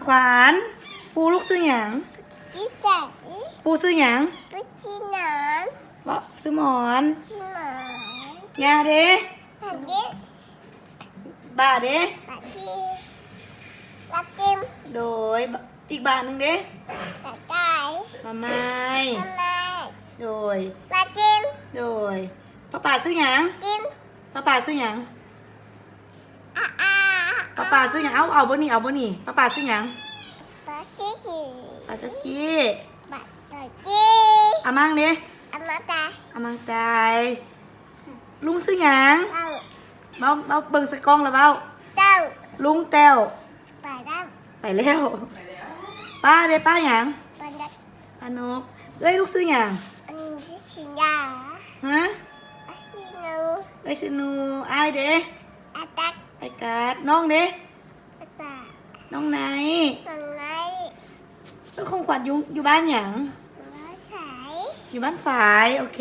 ຂວັນ ປູລູກຊື່ຫຍັງ? ອີແຈງ. ປູຊື່ຫຍັງ? ປູຊື່ຫຍັງ? ເວົ້າຊື່ໝອນ. ຊື່ໝອນ. ຍ່າເດ້? ປາດິ. ບ້າເດ້? ປາຈິ. ປາຈິມ. ໂດຍ. ອີກບ້ານໜຶ່ງເດ້? ປາໄກ່. ໝາໄມ້. ໝາໄມ້. ໂດຍ. ປາຈິມ. ໂດຍ. ປ້າປາຊື່ຫຍັງ? ຈິມ. ປ້າປາຊື່ຫຍັງ? ອາອາ. ປ້າປາຊື່ຫຍັງ? ເອົາ ເອົາບໍ່ນີ້ ເອົາບໍ່ນີ້? ປ້າປາຊື່ຫຍັງ? ປາຈິກິ. ປາຈັກກີ້. ປາຈັກກີ້. ອາມັງເດ້? ອາມັງຕາຍ. ອາມັງຕາຍ. ລຸງຊື່ຫຍັງ? ເຕົ້າ. ເວົ້າ ເວົ້າເບິ່ງໃສ່ກ້ອງແລ້ວເວົ້າ. ເຕົ້າ. ລຸງແຕ້ວ. ປາດຳ. ໄປແລ້ວ. ປ້າເດ້? ປ້າຫຍັງ? ປານົກ. ປານົກ. ເອື້ອຍລູກຊື່ຫຍັງ? ອັນນີ້ຊື່ຊິນດາ. ຮະ? ອາຊິນູ. ເອື້ອຍຊື່ນູ. ອ້າຍເດ້? ອາຕັດ. ອ້າຍກັດ. ນ້ອງເດ້? ອາຕາ. ນ້ອງໄນ. ນ້ອງໄນ. ເອີ ຂອງຂວັນຢູ່ ຢູ່ບ້ານຫຍັງ? ບ້ານສາຍ. ຢູ່ບ້ານຝາຍ. ໂອເຄ.